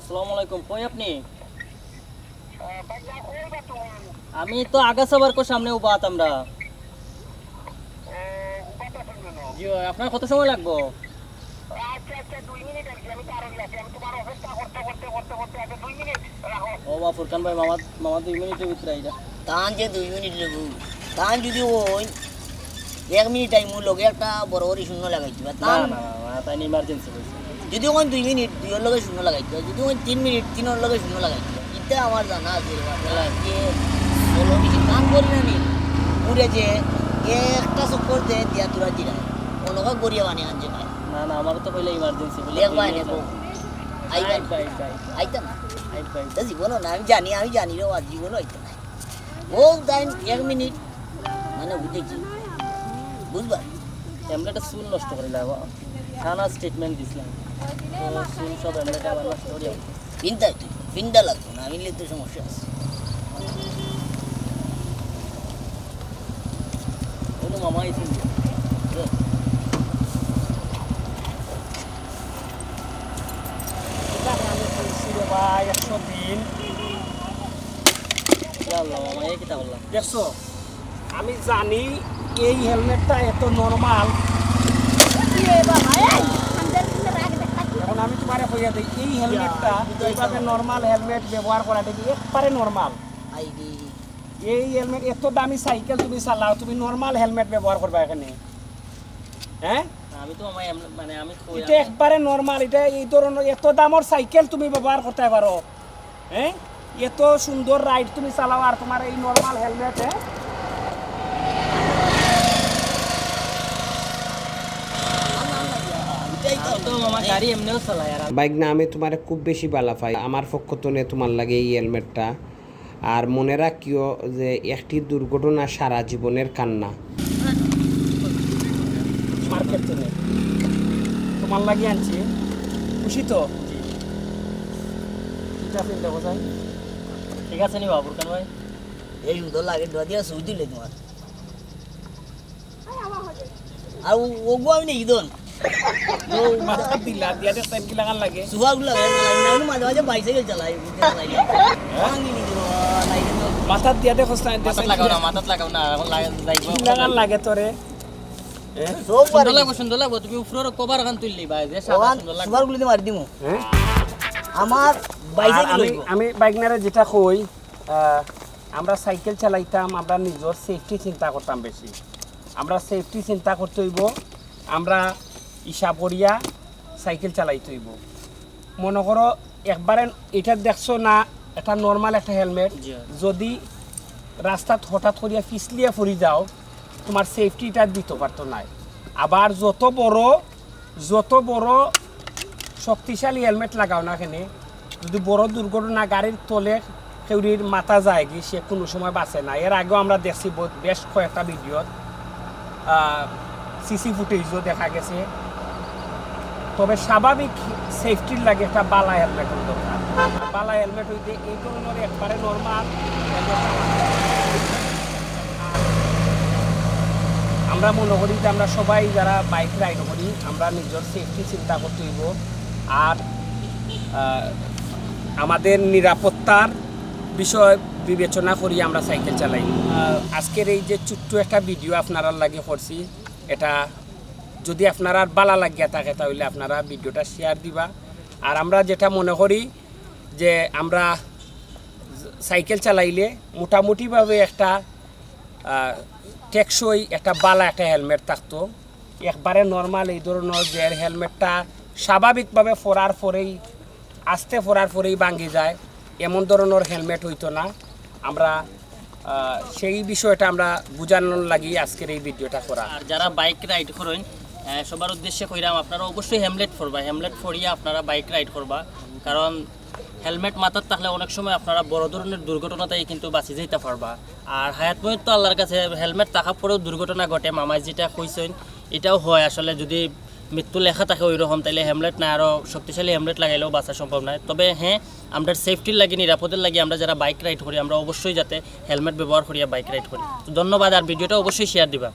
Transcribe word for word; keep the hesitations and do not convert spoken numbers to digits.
আসসালামু আলাইকুম, কই আপনি? আমি তো আগাছা বারকর সামনে উবা আত আমরা। জি, আপনার কত সময় লাগবো? আচ্ছা, আচ্ছা, দুই মিনিট আর কি, আমি তাড়াতাড়ি আছি, আমি তোমার অপেক্ষা করতে, করতে, করতে, করতে, আচ্ছা, দুই মিনিট রাখো। ও বা ফুরকান ভাই, মামা, মামা দুই মিনিটের ভিতরে আইরা। তান যে দুই মিনিট লেবু, তান যদি ওই এক মিনিট আইমু, লগে একটা বড় করি শূন্য লাগাই দিবা। না, তান না, না, না, তাই ইমার্জেন্সি কইছে। যদি ওখান দুই মিনিট, দুইয়ের লগে শূন্য লাগাই দিবা। যদি ওখান তিন মিনিট, তিনর লগে শূন্য লাগাই দিবা। ইটা আমার জানা আছে রে বাবা, যে চলো বেশি কাম করি না নি। ঘুরে যে একটা চক্কর দে, দিয়া তোরা দিরা। অনকা গড়িয়া বানিয়ে আনছে ভাই। না, না, আমার তো কইলে ইমার্জেন্সি, কইলে দেখ ভাই, দুই মিনিট নেবো। লাগবে। আইবা আইবা, না? আইবা, আইবা। আইতা না? আইবা, আইবা। তা জীবনও না, আমি জানি, আমি জানি রে বাবা, জীবনও আইতা না। ও টাইম এক মিনিট, মানে, বুঝেছি, বুঝবা? এমনি একটা চুল নষ্ট করে লাগবো। থানা স্টেটমেন্ট দিছিলাম, তো চুল সব এমনি আবার নষ্ট করে। পিনতাই তুই, পিনতা লাগতো না, আমি তো সমস্যা আছে। কোনো মামা এসে ভাই, একশো দিন। ইয়া আল্লাহ, মামা, এ কিতা করলা? দেখছো, আমি জানি এই হেলমেটটা এত নরমাল। এ বাবা, এই, এখন আমি তোমারে কইয়া দেই, এই হেলমেটটা এইভাবে নরমাল হেলমেট ব্যবহার করা দেখি একবারে নরমাল। এই হেলমেট, এত দামি সাইকেল তুমি চালাও, তুমি নরমাল হেলমেট ব্যবহার করবা এখানে? হ্যাঁ, আমি তো মামা এমনি, মানে, আমি কই এটা আমি একবারে নরমাল। এটা এই ধরনের এত দামর সাইকেল তুমি ব্যবহার করতে পারো, হ্যাঁ? এত সুন্দর রাইড তুমি চালাও, আর তোমার এই নরমাল হেলমেট, হ্যাঁ? আমি তো মামা গাড়ি এমনিও চালাই। আর বাইক না, আমি তোমারে খুব বেশি বালা পাই। আমার পক্ষ তনে তোমার লাগি এই হেলমেটটা। আর মনে রাখিও যে একটি দুর্ঘটনা সারা জীবনের কান্না। মার্কেট থেকে তোমার লাগি আনছি, খুশি তো? ঠিক আছে, দেখো যাই। ঠিক আছে নি বাবুর কান ভাই? এই সুন্দর লাগে, ডুয়া দিয়া সুই দিলে তোমার। আর ও-, ওগু আমি নেই দন। মাথাত দিলা, দিয়া দেখ, সাইড কিলাখান লাগে। সুবাগুলা লাগে, লাগে না, আমি মাঝে মাঝে বাইসাইকেল চালাই, উঠে চালাই। ভাঙি নি দিব, লাগে না। মাথাত দিয়া দেখ, হোস্তাইন, মাথাত লাগাও না, মাথাত লাগাও না, এখন লাগে, লাগবে। কিলাখান লাগে তোরে? এ? সব সুন্দর পারি। লাগবো, সুন্দর লাগবো। তুমি উপরের কভার খান তুললি ভাই, যে সাদা ওখান সুন্দর লাগবো। সুবাগুলো দিয়ে মারি দিমু। হ্যাঁ? আমার আর বাইসাইকেল আমি, লইবো। আমি বাইক নারে যেটা কই, আহ, আমরা সাইকেল চালাইতাম, আমরা নিজর সেফটি চিন্তা করতাম বেশি। আমরা সেফটি চিন্তা করতে হইব, আমরা হিসাব করিয়া সাইকেল চালাইতে হইব। মনে করো, একবারে এটা দেখছো না, এটা নরমাল একটা হেলমেট। জি। যদি রাস্তাত হঠাৎ করিয়া ফিসলিয়া পড়ি যাও, তোমার সেফটিটা দিতে পারতো নাই। আবার যত বড়, যত বড় শক্তিশালী হেলমেট লাগাও না কেনে, যদি বড় দুর্ঘটনা গাড়ির তলে কেউরির মাথা যায় কি, সে কোনো সময় বাঁচে না। এর আগেও আমরা দেখছি ব-, বেশ কয়েকটা ভিডিওত, আহ, সিসি ফুটেজও দেখা গেছে। তবে স্বাভাবিক সেফটির লাগি একটা বালা হেলমেটর দরকার। আর বালা হেলমেট হইতে এই ধরনের একবারে নরমাল হেলমেট। আমরা মনে করি যে আমরা সবাই যারা বাইক রাইড করি, আমরা নিজের সেফটি চিন্তা করতে হইব। আর, আহ, আমাদের নিরাপত্তার বিষয় বিবেচনা করি আমরা সাইকেল চালাই। আহ, আজকের এই যে ছোট্ট একটা ভিডিও আপনারার লাগি করছি, এটা যদি আপনারার বালা লাগিয়া থাকে, তাহলে আপনারা ভিডিওটা শেয়ার দিবা। আর আমরা যেটা মনে করি যে আমরা সাইকেল চালাইলে মোটামুটিভাবে একটা, আহ, টেকসই একটা বালা একটা হেলমেট থাকতো। একবারে নরমাল এই ধরনের যে হেলমেটটা স্বাভাবিকভাবে পরার পরেই, আস্তে পরার পরেই ভাঙি যায়, এমন ধরনের হেলমেট হইতো না। আমরা, আহ, সেই বিষয়টা আমরা বুঝানোর লাগি আজকের এই ভিডিওটা করা। আর যারা বাইক রাইড করেন, আহ, সবার উদ্দেশ্যে কইরাম, আপনারা অবশ্যই হেলমেট পরবা, হেলমেট পরিয়া আপনারা বাইক রাইড করবা, কারণ হেলমেট মাথাত থাকলে অনেক সময় আপনারা বড় ধরনের দুর্ঘটনা থাকি কিন্তু বাঁচি যাইতা পারবা। আর হায়াত মইত তো আল্লাহর কাছে, হেলমেট থাকার পরেও দুর্ঘটনা ঘটে, মামায় যেটা কইছেন, এটাও হয় আসলে। যদি মৃত্যু লেখা থাকে ওই রকম, তাইলে হেলমেট না, আরও শক্তিশালী হেলমেট লাগাইলেও বাঁচা সম্ভব নয়। তবে হ্যাঁ, আমরা সেফটির লাগি, নিরাপদের লাগি আমরা যারা বাইক রাইড করি, আমরা অবশ্যই যাতে হেলমেট ব্যবহার করিয়া বাইক রাইড করি। তো ধন্যবাদ, আর ভিডিওটা অবশ্যই শেয়ার দিবা।